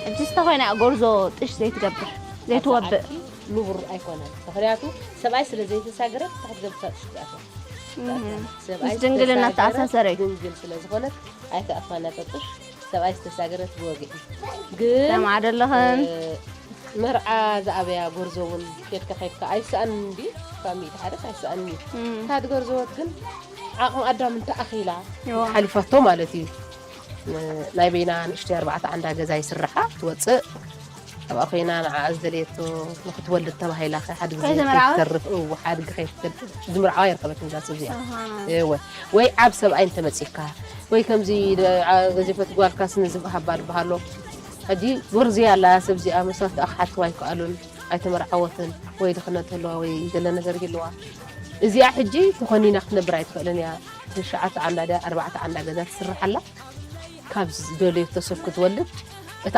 ሕጂ ዝተኾይና ጎርዞ ጥሽ ዘይትገብር ዘይትወብእ። ንቡር ኣይኮነን። ምክንያቱ ሰብኣይ ስለ ዘይተሳገረ ክትገብሳ ጥሽ ትኣቶ። ሰብኣይ ምስ ድንግልና ዝተኣሳሰረ እዩ። ድንግል ስለ ዝኾነት ኣይተኣፋና ጥሽ። ሰብኣይ ዝተሳገረት ብወግዒ ግን ሰምዓ ደለኽን መርዓ ዝኣበያ ጎርዞ እውን ኬድካ ኬድካ ኣይሰኣን እንዲ ፋሚሊ ሓደስ ኣይሰኣን እዩ። ታድ ጎርዞወት ግን ዓቕሚ ኣዳም እንተኣኺላ ሓሊፋቶ ማለት እዩ። ናይ በይና ንእሽተይ ኣርባዕተ ዓንዳ ገዛ ይስርሓ ትወፅእ ኣብኣ ኮይና ንዓ ዝደለየቶ ንክትወልድ ተባሂላ ሓደ ግዜ ከይተመርዓወት? ከይትተርፍ እው ሓደ ግዜ ከይትተርፍ ዝምርዓዋ ይርከበት እዛ ሰብ እዚኣ እወ ወይ ዓብ ሰብኣይ እንተመፂካ ወይ ከምዚ ገዚፈት ጓልካ ስኒ ዝብሃባ ዝበሃሎ ሕጂ ጎርዚ ኣላ ሰብ እዚኣ መስዋት ክሓትዋ ኣይከኣሉን ኣይተመርዓወትን ወይ ድኽነት ኣለዋ ወይ ገለ ነገር ይህልዋ እዚኣ ሕጂ ተኾኒና ክትነብር ኣይትኽእልን እያ ትሽዓተ ዓንዳ ድያ ኣርባዕተ ዓንዳ ገዛ ትስርሓላ ካብ ዝደለየቶ ሰብ ክትወልድ እቲ